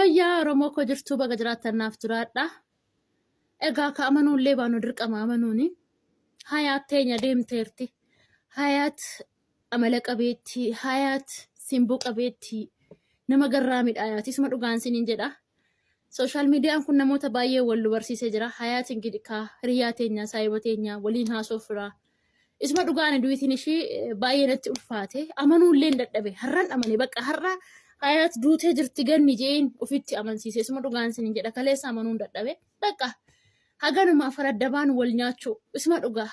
Yooyyaa Oromoo koo jirtuu baga jiraattan naaf jiraadha. Egaa ka amanuullee baanu dirqama amanuuni. Hayaat teenya deemteerti. Hayaat amala qabeettii, Hayaat simboo qabeettii, nama garraamidha Hayaat. Isuma dhugaan siniin jedha. Sooshaal miidiyaan kun namoota baay'ee wal nu barsiisee jira. Hayaat ingidikaa hiriyaa teenya, saahiba teenya waliin haasofra. Isuma dhugaan du'itiin ishii baay'ee natti ulfaate. Amanuullee hin dadhabe. Har'an amane bakka har'a Hayaat duutee jirti ganni jeen ofitti amansiise. Isuma dhugaan siniin jedha. Kaleessa amanuu hin dadhabe. Bakka haganuma faraddabaan wal nyaachuu. Isuma dhugaa.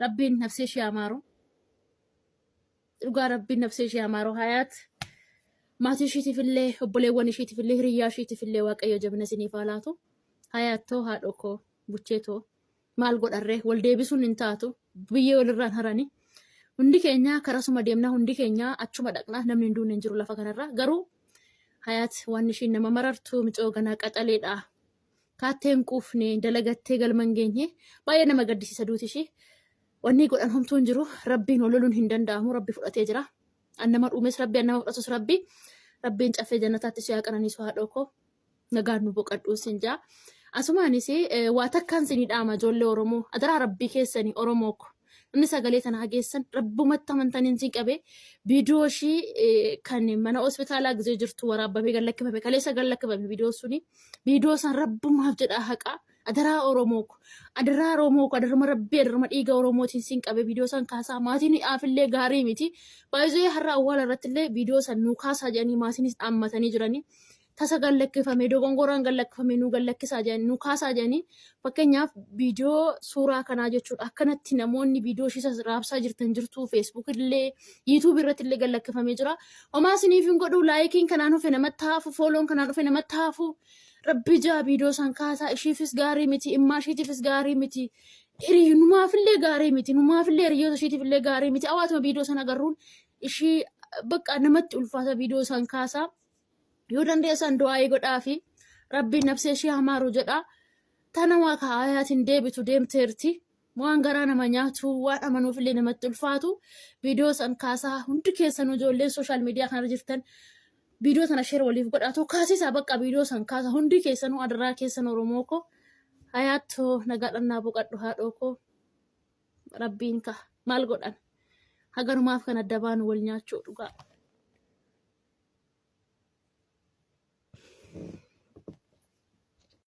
Rabbiin nafsee ishee haa maaru. Dhugaa rabbiin nafsee ishee haa maaru. Hayaat maatii ishiitiif illee obboleewwan ishiitiif illee hiriyyaa ishiitiif illee waaqayyo jabina isiniif haa laatu. Hayaat too haadhoo koo buchee too maal godharree wal deebisuun hin taatu biyyee walirraan harani. Hundi keenya karasuma deemna hundi keenya achuma dhaqna namni hin duune hin jiru lafa kanarra garuu Hayaat waan ishiin nama marartu micoo ganaa qaxaleedha. Kaattee hin quufne dalagattee galma hin geenye baay'ee nama gaddisiisa duuti ishii. Wanni godhan homtuu hin jiru rabbiin wal loluun hin danda'amu rabbi fudhatee jira. An nama dhuumes rabbi an nama fudhatus rabbi rabbiin caffee jannataatti si haa qananiisu haadhoo koo nagaan nu boqadhuu sin jaa. Asumaanis waa takkaan sinii dhaama ijoollee Oromoo adaraa rabbii keessanii Oromoo ko. Namni sagalee tana hageessan rabbumatti amantaniin sin qabe viidiyoo ishii kan mana hospitaalaa gizee jirtu waraabamee gad lakkifame kaleessa gad lakkifame viidiyoo suni viidiyoo san rabbumaaf jedhaa haqaa adaraa Oromoo ko adaraa Oromoo ko adaruma rabbii adaruma dhiiga Oromootiin sin qabe viidiyoo san kaasaa maatiin aafillee gaarii miti baay'ee har'a awwaala irratti illee viidiyoo san nuu kaasaa jedhanii maatiinis dhaammatanii jiranii tasa gad lakkifame dogongoraan gad lakkifame nu gad lakkisaa jedhanii nu kaasaa jedhanii fakkeenyaaf viidiyoo suuraa kanaa jechuudha akkanatti namoonni viidiyoo ishii raabsaa jirtan jirtu feesbuuk illee yuutuub irratti illee gad lakkifamee jira homaa isiniif hin godhu laayikiin kanaan dhufe namatti hafu fooloon kanaan dhufe namatti hafu rabbi jaa viidiyoo san kaasaa ishiifis gaarii miti immaa ishiitiifis gaarii miti numaafillee gaarii miti numaafillee hiriyoota ishiitiifillee gaarii miti hawaasuma viidiyoo san agarruun ishii bakka namatti ulfaata viidiyoo san kaasaa. Yoo dandeessan du'aa'ii godhaafi rabbiin nafsee ishee haa maaru jedha. Tana waa ka ayaatiin deebitu deemteerti. Waan garaa nama nyaatu waan amanuufillee namatti ulfaatu viidiyoo san kaasaa hundi keessanuu ijoolleen sooshaal miidiyaa kanarra jirtan viidiyoo tana sheer waliif godhaatu kaasisaa bakka viidiyoo san kaasa hundi keessanuu adaraa keessan Oromoo koo hayaattoo nagaadhaan naa boqadhu haadhoo koo rabbiin ka maal godhan haganumaaf kan adda baanu wal nyaachuu dhugaa.